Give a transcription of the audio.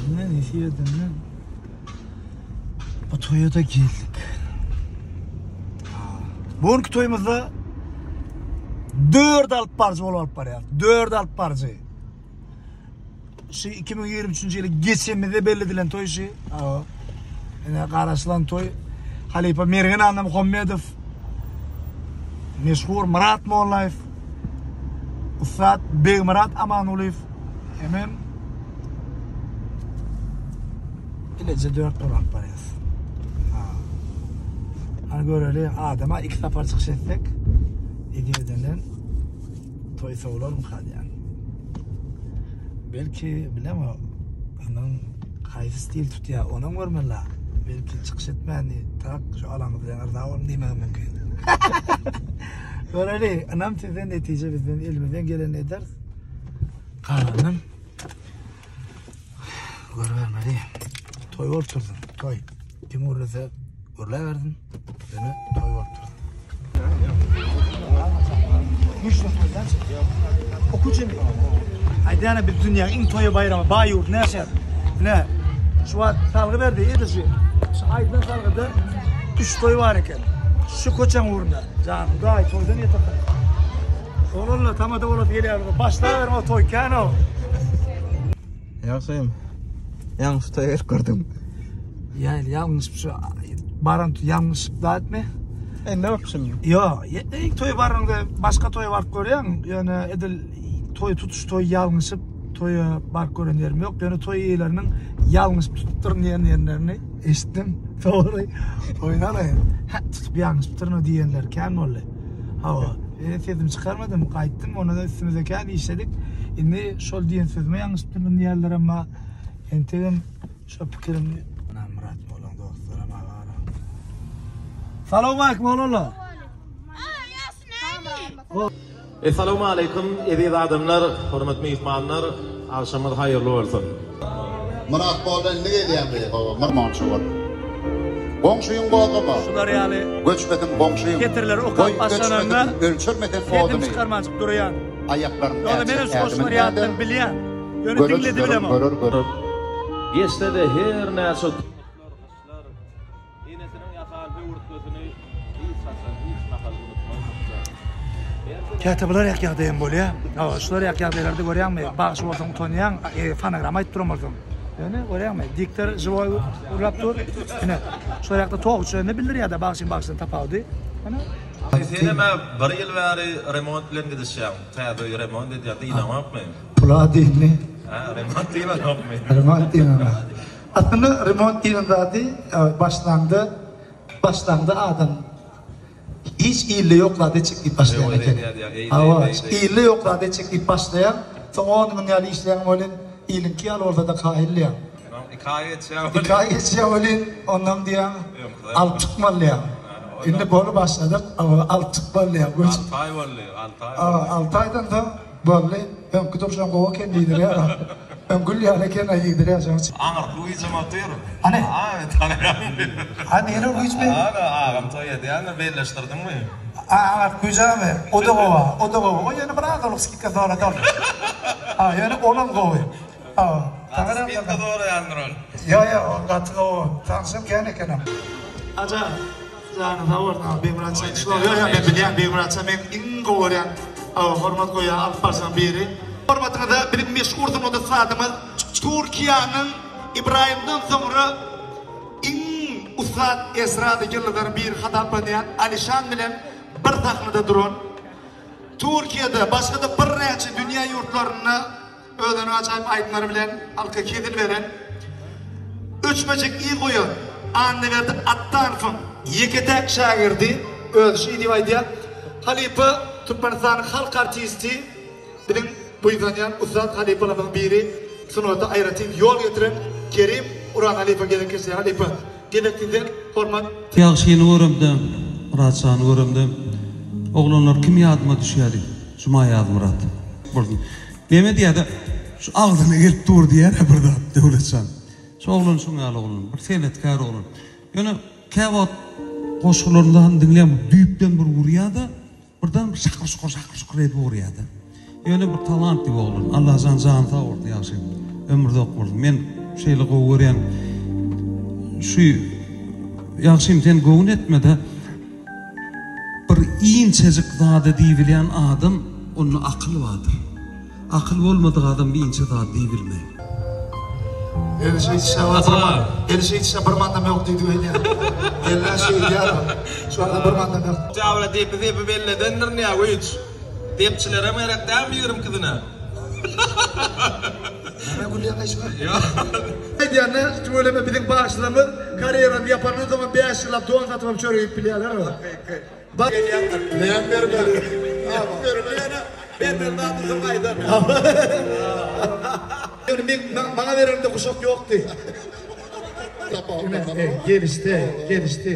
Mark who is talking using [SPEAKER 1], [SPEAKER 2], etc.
[SPEAKER 1] Ine nesip edende bu toýa-da geldik. Bu günki toýumyzda 4 alyp baryjy bolup alyp barýar. 4 alyp baryjy. Şu 2023-nji ýyly geçemizde belli edilen toý şu. Ine garaşylan toý. Halypa Mergen Annamuhammedow, meşhur Myrat Mollaýew, ussat Begmyrat Amanulyýew hemem bileje 4 bolup alyp barýas. Hany göreli, adama iki sapar çykyş etsek, edýädenden toý sowlarmyka diýýän. Belki bilemok. Onuň haýsy stil tutýar, onam görmeli. Belki çykyş etmäni tak şu alaňyz bilen yrza boluň diýmegim mümkin. Göreli, ynam sizden, netije bizden, elimizden gelenini ederis. Galanyn görübermeli. Toý bolup dursun, toý. Kim gürlese gürläbersin. Ýöne toý bolup dursun. Aýdýana biz dünýäň iň toýa baýrama baý ýurdy näşe. Ine şu wagt salgy berdi edil şu. Şu aýdylan salgyda 3 toý bar eken. Şu köçäň ugrunda. Jan Hudaý toýdan ýetirsin. Oglanlar tamada bolasy gelýär. Başlaberme toý kän o.
[SPEAKER 2] Ýagşym. Ýalňyş toýa gelip gördüm.
[SPEAKER 1] Ýa ýalňyş şu baran ýalňyş zatmy?
[SPEAKER 2] E ne yapşym?
[SPEAKER 1] Ýo, ilk toýa baranyňda başga toýa baryp görýäň, ýöne edil toý tutuş toý ýalňyşyp toýa baryp gören ýerim ýok. Ýöne toý eýeleriniň ýalňyşyp tutupdyryn diýen ýerlerini eşitdim. Dogry. Oýnalaýyn. Hä, tutup ýalňyşypdyryn diýenler kän boldy. Hawa, men sesimi çykarmadym, gaýtdym, onda-da üstümizde kän işledik. Indi şol diýen sözüme ýalňyşypdyryn diýýärler, emma entegem şo pikirim Ynam Myrat mollaň dostlaram agara. Salowmaleýkim oglanlar.
[SPEAKER 3] Essalawmaleýkum eziz adamlar, hormatly myhmanlar, agşamyňyz haýyrly bolsun.
[SPEAKER 4] Myrat molla indi gelýämi? Hawa, myrmança bol. Goňşyň gozgama.
[SPEAKER 1] Şular ýaly
[SPEAKER 4] Göçmesin goňşyň.
[SPEAKER 1] setirleri okap
[SPEAKER 4] Goý,
[SPEAKER 1] başlananda
[SPEAKER 4] göçmesin, ölçerme sen
[SPEAKER 1] sesim
[SPEAKER 4] oduny.
[SPEAKER 1] çykarmanjyk durýan.
[SPEAKER 4] Aýaklaryň
[SPEAKER 1] Ýogsa
[SPEAKER 4] ätjek
[SPEAKER 1] menem şu goşgulary
[SPEAKER 4] ädimin
[SPEAKER 1] ýatdan
[SPEAKER 4] äder.
[SPEAKER 1] bilýän. Ýöne
[SPEAKER 4] Göreç
[SPEAKER 1] diňledi
[SPEAKER 4] görer,
[SPEAKER 1] bilemok.
[SPEAKER 4] görer, görer.
[SPEAKER 3] Geçse-de her näçe tomuslar, gyşlar, Enesiniň ýasan höwürtgesini hiç haçan, hiç mahal unutmazmyşlar.
[SPEAKER 1] Käte bular ýak ýagdaý hem bolýar. Hawa, şular ýak ýagdaýlarda görýäňmi, bagşy bolsaň utanýaň, fonogramma aýdyp duran bolsaň. Ýöne görýäňmi, diktor žiwoý gürläp dur. Ine, şular ýakda tok uçanda bildirýär-de bagşyň bagşydan tapawudy. Ine.
[SPEAKER 3] Senem-ä bir ýyl bäri remont bilen gidişýäň. Täze öýi remont edýäň, dynaňokmy?
[SPEAKER 1] Pula diýildi.
[SPEAKER 3] Hä, remont dynaňokmy?
[SPEAKER 1] Remont dynaňok. Aslynda remont diýen zady başlaňda başlaňda adam hiç ilde ýok zat etjek diýip başlaýan ekeni. Hawa, ilde ýok zat etjek diýip başlaýaň, soň on gün ýaly işleýäň welin, iliňki ýaly bolsa-da kaýyl diýýäň.
[SPEAKER 3] Iki aý geçýär
[SPEAKER 1] welin. Iki aý geçýär welin, ondan diýýäň, alyp çykmaly diýýäň. Indi bolup başladyk, alyp çykmaly diýýäň.
[SPEAKER 3] Alty aý boldy, alty aý boldy.
[SPEAKER 1] Alty aýdan soň Boldy. Öňki durşam gowy eken diýdirýär. Öň gül ýaly eken-aý diýdirýär şonuň üçin.
[SPEAKER 3] Aňyrky güýjem otyr.
[SPEAKER 1] Hany?
[SPEAKER 3] A, tanaýaňmy?
[SPEAKER 1] A, nirä güýjmi?
[SPEAKER 3] Ana, agam toý edýändir, belleşdirdiňmi?
[SPEAKER 1] A, aňyrky güýjämi? O-da gowy, o-da gowy. O ýöne bir azaluk skidka zorady ol. A, ýöne olam gowy. A,
[SPEAKER 3] Gaty skidka zoraýandyr ol.
[SPEAKER 1] Ýok, ýok, ol gaty gowy. Tanşym kän ekenem. Aja. Janyň sag bolsun aga Begmyrat jan şular ýok ýok men bilýän Begmyrat jan meň iň gowy görýän hormat goýýan alyp baryjylaryň biri. Hormatyňyza biziň meşhur sungat ussadymyz Türkiýäniň Ibraýymdan soňra iň ussat estrada ýyldyzlaryň biri hasaplanýan Alişan bilen bir sahnada duran Türkiýede başgada birnäçe dünýä ýurtlarynda Özüniň ajaýyp aýdymlary bilen halka hezil beren, öçmejek yz goýan Annaberdi Atdanowyň ýeke-täk şägirdi, özi şeý diýip aýdýar, Halypa Türkmenistanyň halk artisti, biziň buýsanýan ussat halypalarymyzyň biri, sungata aýratyn ýol getiren Kerim Uranaliýewe gezek geçýär. Halypa, gezek sizden, hormat.
[SPEAKER 5] Ýagşyny göremde, Myratjany göremde, oglanlar kim ýadyma düşýärdi? Juma Ýazmyrat. Bolsun. Neme diýýärde, şu agzyna gelip dur diýýär-ä bir zat Döwletjan. Şu oglan şuň ýaly oglan, bir senetkär oglan. Ýöne käwagt goşgularyny hem diňleýän, düýpden bir urýar-da, birden bir şakyr-şukur, şakyr-şukur edip urýar-da. Ýöne bir talantly oglan. Allajan jany sag bolsun, ýagşy. Ömri uzak bolsun. Men. şeýle gowy görýän. Şu Ýagşym sen göwün etme-de bir inçejik zada diýibilýän adam onda akyl bardyr. Akyl bolmadyk adam bir inçe zady diýibilmeýär.
[SPEAKER 1] Eli şeýtişe bir man, eli şeýtişe bir mandam ýok diýdi öýdýän. Ellä şeýdýär. Şu arada bir mandam ýok.
[SPEAKER 3] Jabra depi depi belli edendirin ýa güýç. Depçilerem gerek dälmi ýigrimi ikisine?
[SPEAKER 1] Näme gülýäň şu? Aýdýan-da, tüweleme biziň bagşylarymyz karýerany ýapandan soňam bäş ýyllap don satyp hem çörek iýip bilýärler. Näme bermeli?
[SPEAKER 3] Bermeli. Benden zat soň aýdar.
[SPEAKER 1] Ýöne men maňa bereninde guşak ýokdy. Gelişdi, gelişdi.